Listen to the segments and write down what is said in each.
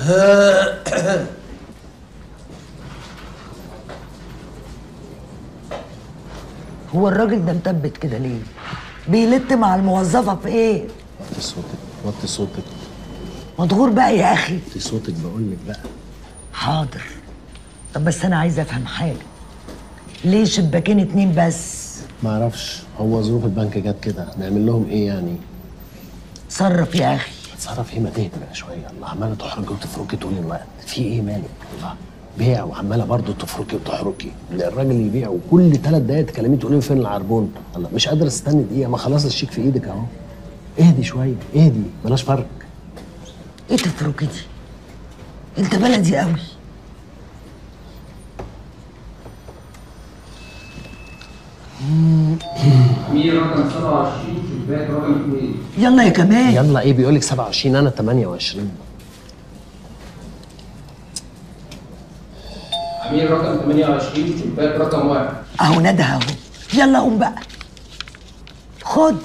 هو الراجل ده مثبت كده ليه؟ بيلت مع الموظفة في ايه؟ وطي صوتك، وطي صوتك. مضغور بقى يا اخي. وطي صوتك بقول لك بقى. حاضر. طب بس انا عايزه افهم حاجة. ليه شباكين 2 بس؟ معرفش، هو ظروف البنك جت كده، نعمل لهم ايه يعني؟ اتصرف يا اخي. اتصرف ايه؟ ما تهدى بقى شوية، الله عماله تحرجي وتفركي طول الوقت، في ايه مالك؟ الله بيع وعماله برضه تفركي وتحركي، الراجل يبيع وكل 3 دقايق تكلميه تقولي له فين العربون؟ الله مش قادرة استنى دقيقة، ما خلاص الشيك في ايدك اهو. اهدي شوية، اهدي، بلاش فرق. ايه تفركي دي؟ انت بلدي قوي. مين رقم 27 شباك رقم 2. يلا يا كمال. يلا ايه؟ بيقول لك 27 انا 28. عميل رقم 28 شباك رقم 1. اهو ندى اهو. يلا قوم بقى. خد.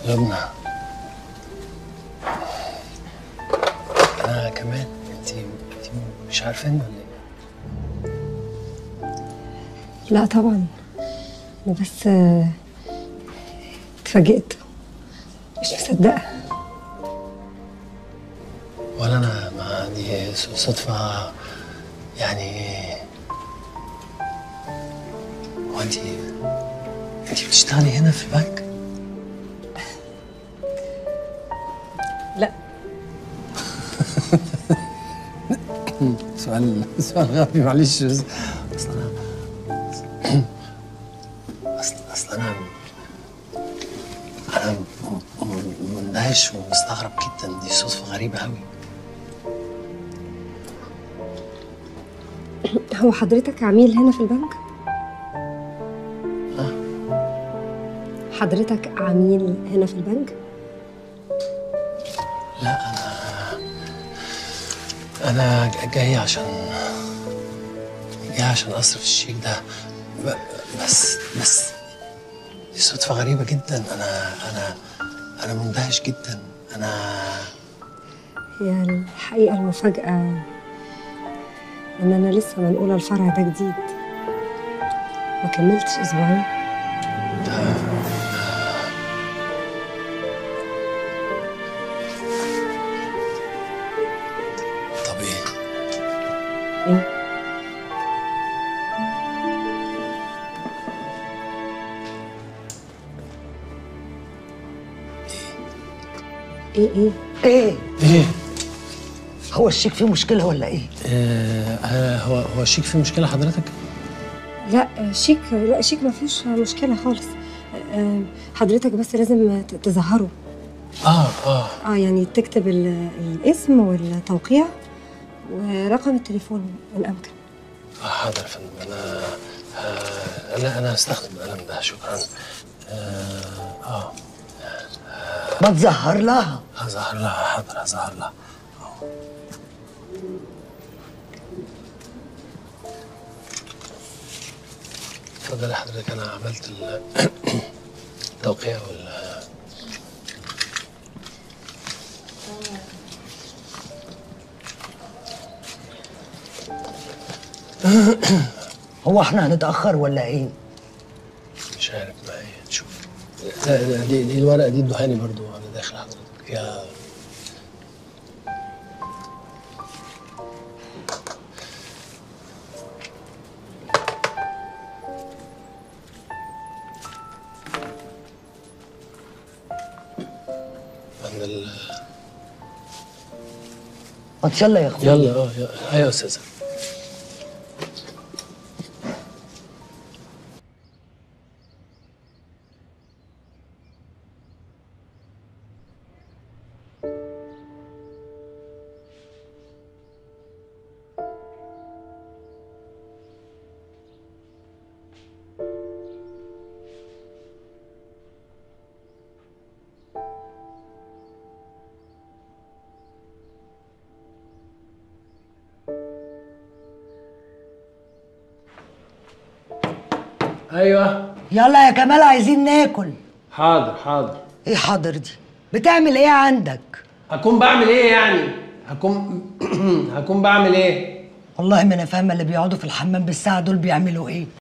لبنى أنا كمان. أنت مش عارفاني ولا إيه؟ لا طبعا، أنا بس اتفاجئت، مش مصدقة. ولا أنا، ما دي صدفة يعني. هو أنت بتشتغلي هنا في البنك؟ لا. سؤال غبي معلش، بس اصل انا مندهش ومستغرب جدا، دي صدفة غريبة قوي. هو حضرتك عميل هنا في البنك؟ اه. حضرتك عميل هنا في البنك؟ لا، أنا جاي عشان أصرف الشيك ده، بس دي صدفة غريبة جدا. أنا مندهش جدا. أنا هي الحقيقة المفاجأة إن أنا لسه منقولة الفرع ده جديد، ما كملتش أسبوعين. إيه؟ إيه إيه؟ إيه؟ إيه؟ هو الشيك فيه مشكلة ولا إيه؟ هو الشيك فيه مشكلة حضرتك؟ لا شيك، لا شيك ما فيهوش مشكلة خالص. حضرتك بس لازم تظهره. يعني تكتب الاسم والتوقيع ورقم التليفون إن أمكن. حاضر يا فندم. أنا أنا هستخدم القلم ده، شكرا. ما تظهر لها. هظهر لها، حاضر هظهر لها. اتفضلي حضرتك، أنا عملت التوقيع وال هو احنا هنتأخر ولا ايه؟ مش عارف، ما هي نشوف. لا دي الورقة دي ادوهاني برضو وانا داخل حضرتك. يا عند ما يلا يا اخويا. يلا. ايوه يا استاذة. ايوه. يلا يا كمال عايزين ناكل. حاضر حاضر. ايه حاضر دي؟ بتعمل ايه عندك؟ هكون بعمل ايه يعني؟ هكون بعمل ايه؟ والله ما انا فاهمه اللي بيقعدوا في الحمام بالساعة دول بيعملوا ايه.